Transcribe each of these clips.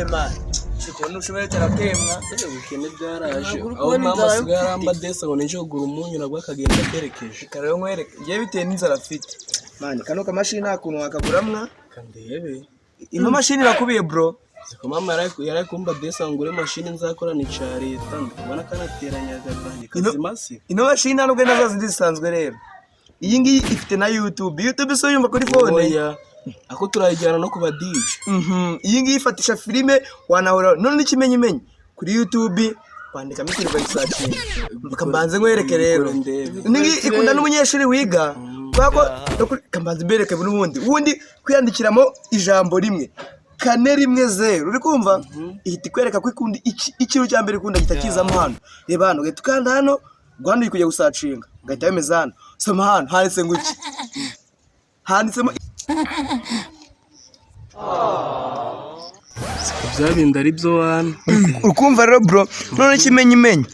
Ema, sikubona ushobora tarakemwa. Ubukene bwaraje. Ntabwo uri Aho kubona mama inzara asigaye ufite. aramba desa ngo nije kugura umunyu, nabwo akagenda aterekeje. Reka rero nkwereke, ngiye bitewe n'inzara afite. Man, kano kamashini nta kuntu wakaguramwa. Kandebe. Ino mashini irakubiye, bro. Ziko mama yari kumba desa ngo ngure mashini nzakorana ica leta, ndikubona kanateranyaga kanjye kazima se. Ino mashini nta nubwo nazo zindi zisanzwe rero. Iyi ngiyi ifite na YouTube. YouTube se uyumva kuri phone? Oya. Ako turayijyana no kuba DJ. Iyi ngiyi ifatisha filime wanahora none n'ikimenyimenyi kuri YouTube wandikamo ikintu ukagisearchinga. Kambanze nkwereke rero. Bikore ndebe. Iyi ngiyi ikunda n'umunyeshuri wiga kubera ko no kambanze mbereke n'ubundi. Ubundi kwiyandikiramo ijambo rimwe 410, uri kumva, ihita ikwereka ko ikunda ikintu cya mbere ikunda gihita kizamo hano. Reba hano, ugahita ukanda hano, ubwo hano uri kujya gusearchinga, ugahita wemeza hano. Soma hano handitse ngo iki? Handitsemo Bya bindi ari byo wana. Uri kumva rero, bro, none ikimenyimenyi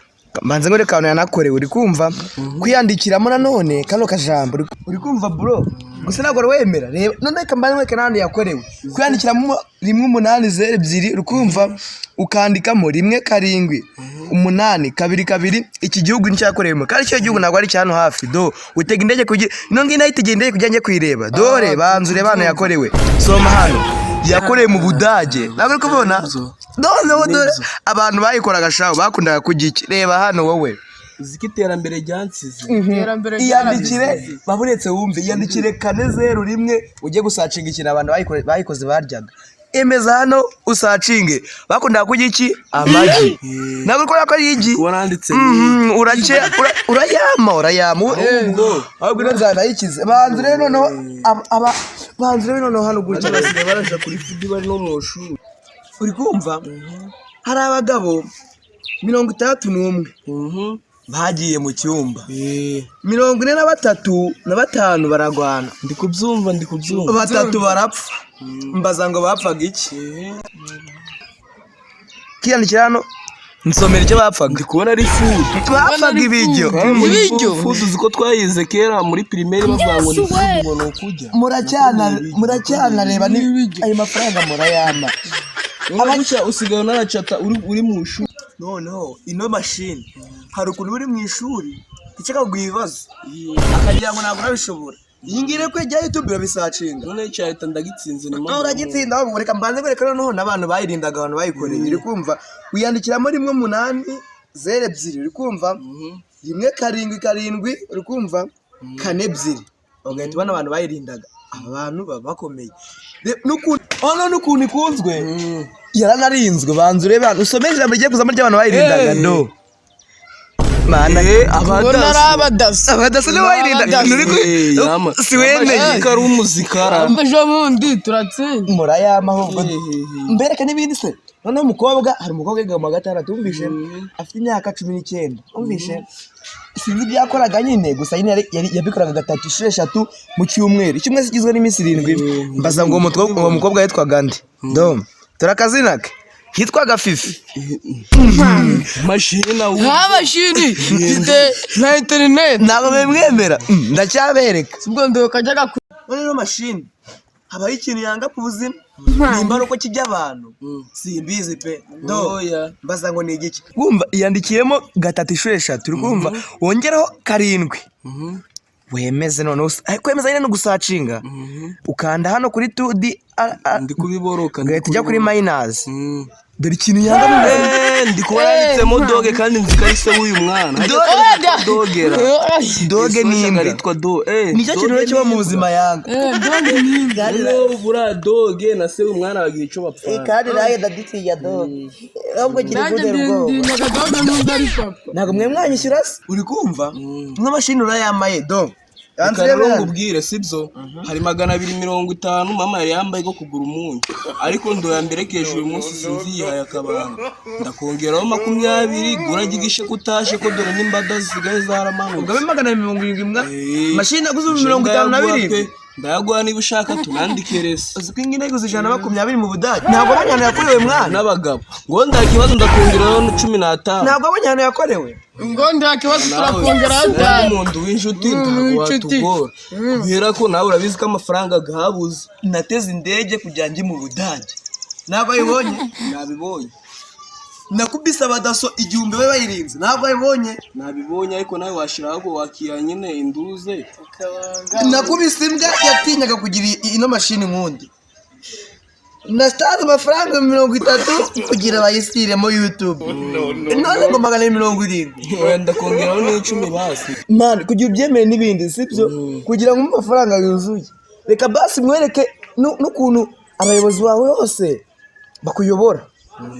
mbanze ngo reka ahantu yanakorewe, uri kumva, kwiyandikiramo nanone kano kajambo, uri kumva, bro, gusa ntabwo wari wemera. Reba none, reka mbanze nkwereke n'ahantu yakorewe. Kwiyandikiramo 18002, uri kumva, ukandikamo 17822. Iki gihugu nicyo yakorewemo, kandi icyo gihugu ntabwo ari icya hano hafi. Do utega indege kugira ino ngiyi nayo itegera indege kugira njye kuyireba. Dore banza urebe ahantu yakorewe. Soma hano, yakorewe mu Budage. Ntabwo uri kubona? Noneho dore abantu bayikoraga shaho bakundaga kurya iki? Reba hano wowe. Uzi ko iterambere ryansize. Iterambere. Iyandikire baburetse wumve, iyandikire 401 ujye gusearchinga ikintu abantu bayikoze baryaga. Emeza hano usearchinge, bakundaga kurya iki? Amagi. Ntabwo uri kubona ko ari igi? Kubona handitse. Urake urayama urayama. Ahubwo Ahubwo ino nzara nayikize. Banza urebe noneho aba banza urebe noneho hano gutya. Basigaye baraja kuri food bari no mu shuri. Uri kumva, hari abagabo 61 bagiye mu cyumba, 43 na batanu baragwana. Ndi kubyumva, ndi kubyumva. Batatu barapfa. Mbaza ngo bapfaga iki? Kiyandikira hano, nsomera icyo bapfaga. Ndi kubona ari food. Bapfaga ibiryo. Ibiryo. Food, uzi ko twayize kera muri primaire bavuga ngo ni food, ngo ni ukurya. Muracyanareba ni ayo mafaranga murayama. Wowe gutya usigaye unaracata uri mu ishuri. Noneho ino mashini, hari ukuntu uri mu ishuri icyo akaguha ibibazo akagira ngo ntabwo urabishobora. Iyi ngiyi rero kwegera YouTube urabisearchinga. None icya leta ndagitsinze ni Nawe uragitsinda. Ahubwo reka mbanze kwereka noneho n'abantu bayirindaga, abantu bayikoreye. Uri kumva, wiyandikiramo 18002, uri kumva, 177, uri kumva, 42, ugahita ubona abantu bayirindaga. Aba bantu baba bakomeye. N'ukuntu hano n'ukuntu ikunzwe, yaranarinzwe. Banza urebe hano, usome ijambo rigiye kuzamo ry'abantu bayirindaga. Do mana! Ubona ari abadaso. Abadaso nibo bayirindaga. Si wemeye? Ko ari umuzikara. Ejo bundi turatsinda. Murayama. Ahubwo mbereke n'ibindi se. Noneho umukobwa, hari umukobwa wiga mu wa gatandatu, wumvishe, afite imyaka 19, wumvishe, sinzi ibyo yakoraga nyine, gusa nyine yabikoraga gatatu inshuro eshatu mu cyumweru. Icyumweru kigizwe n'iminsi 7. Mbaza ngo uwo mukobwa yitwaga nde? Dom dore akazina ke, yitwaga Fifi. Mashini nawe. Nta mashini mfite, nta interineti. Ntabwo bimwemera. Ndacyabereka. Ubwo ndo kajyaga ku None ino mashini habaho ikintu yanga ku buzima, nimba ari uko kijya abantu, simbizi pe. Do Oya. mbaza ngo ni igiki? Wumva, iyandikiyemo gatatu inshuro eshatu, uri kumva, wongeraho karindwi, wemeze. Noneho kwemeza nyine no gusearchinga, ukanda hano kuri tudi. Ndi kubiboroka, ndi Ugahita ujya kuri kubiboroka. minus. Dore ikintu yanga mu buzima. Ndi kubona yanditsemo doge, kandi nzi ko ari se w'uyu mwana. Doge. Dogera. Doge ni imbwa. Yitwa do Nicyo kintu rero kiba mu buzima yanga. Doge ni imbwa. Noneho buriya doge na se w'umwana bagira icyo bapfana. Kandi nawe ndadutinya doge, ahubwo kiri Nanjye kuntera ubwoba. ndi nyagadoge n'undi ari papa. Ntabwo mwe mwanyishyura se? Uri kumva, n'amashini urayamaye do. Reka rero ngubwire, sibyo? Hari 250 mama yari yambaye ko kugura umunyu, ariko ndoyamberekeje uyu munsi, sinzi yihaye akabanga. Ndakongeraho 20, gura gigishe ko utashe, ko dore n'imbada zisigaye zaramanutse. Ugabe 270 mwa. Mashini Mashini aguze 57. Ndayaguha niba ushaka, tunandike resi. Uzi ko ingina iguze 120 mu Budage? Ntabwo abonye ahantu yakorewe, mwana. N'abagabo ngo nta kibazo, ndakongeraho 15. Ntabwo abonye ahantu yakorewe. Ngo nta kibazo, turakongeraho Nawe cyane. umuntu w'inshuti, ntabwo w'inshuti. watugora, kubera ko nawe urabizi ko amafaranga gahabuze. Nateze indege kugira njye mu Budage. Ntabwo ayibonye. Nabibonye. Nakubise abadaso 1000 bari bayirinze, ntabwo ayibonye. Nabibonye, ariko nawe washiraho ko wakira nyine induze. Nakubise imbwa yatinyaga kugira ino mashini nkundi. Natanze amafaranga 30 kugira bayisiremo YouTube, none ngo 270. Oya, ndakongeraho n'icumi basi. Man, kugira ubyemere n'ibindi sibyo, kugira ngo umpe amafaranga yuzuye, reka basi mwereke n'ukuntu abayobozi bawe bose bakuyobora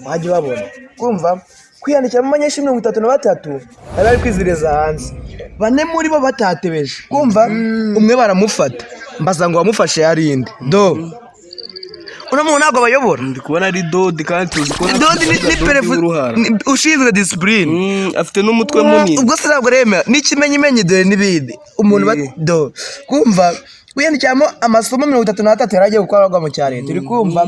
wajya ubabona. Kumva kwiyandikiramo abanyeshuri 33 bari bari kwizereza hanze, bane muri bo batatebeje. Kumva umwe baramufata, mbaza ngo wamufashe yarinde do? Uno muntu ntabwo abayobora. Ndi kubona ari Dodi, kandi tuzi ko Dodi ni perefu w'uruhara. Ushinzwe discipline. Afite n'umutwe munini. Ubwo se ntabwo remera n'ikimenyimenyi, dore n'ibindi umuntu do kumva wiyandikiramo amasomo 33 yari agiye gukorerwa mu cya leta, uri kumva,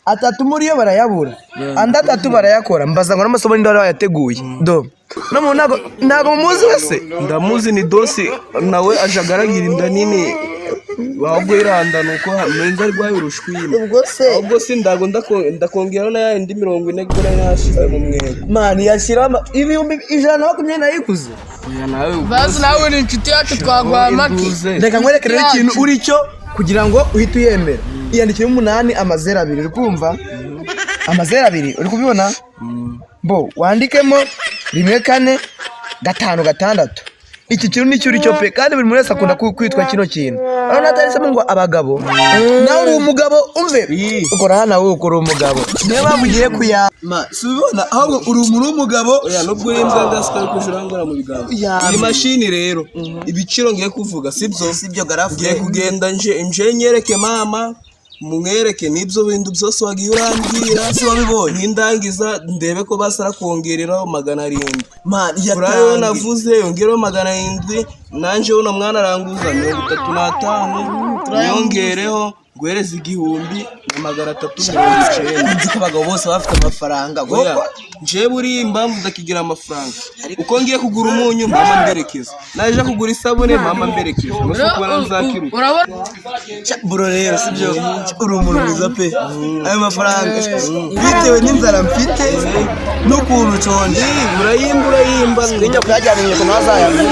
atatu muri yo barayabura, andi atatu barayakora. Mbaza ngo n'amasomo ninde wari wayateguye? Do no muntu ntabwo mumuzi wese. Ndamuzi, ni Dosi, nawe aje agaragira inda nini, ahubwo iranda ni uko menza arwaye urushwima. Ubwo se Ahubwo si ndago ndakongeraho na yandi 40 kuko nari nashize mu mwego. Man, yashyiraho 120,000 nayiguze. Oya, nawe. Basi nawe uri inshuti yacu, twaguha make. Induze. Reka nkwereke rero ikintu uri cyo kugira ngo uhite uyemera. Iyandikire umunani amazeru abiri, uri kumva, amazeru abiri, uri kubibona bo, wandikemo rimwe kane gatanu gatandatu. Iki kintu nicyo uri cyo pe, kandi buri muntu wese akunda kwitwa kino kintu. Urabona hatanditsemo ngo abagabo, nawe uri umugabo, umve. Ii. Ukora hano, wowe ukora umugabo, niyo mpamvu ugiye kuyama, si ubibona? Ahubwo uri umuntu w'umugabo. Oya, nubwo uri imbwa gasika, ariko uje urangora mu biganza. Iyi mashini rero, ibiciro ngiye kuvuga sibyo. Sibyo garafu. Ngiye kugenda nje nyereke mama, mwereke n'ibyo bintu byose wagiye urambwira. Si wabibonye? Nindangiza ndebe ko basara kongereraho 700. Man. Kuri ayo Yatange. navuze yongereho 700, nanje uno mwana aranguza 35, yongereho guhereza 1390. Nzi ko abagabo bose baba bafite amafaranga. Oya, njewe buriya impamvu ndakigira amafaranga, uko ngiye kugura umunyu mama mberekeza, naje kugura isabune mama mberekeza, nuko kubona nzakiruka. Urabona. Bro, rero sibyo, uri umuntu mwiza pe. Ayo mafaranga, bitewe n'inzara mfite n'ukuntu nshonje. Urayimba, urayimba. Sinya kuyajyana inyoko ntazayagura.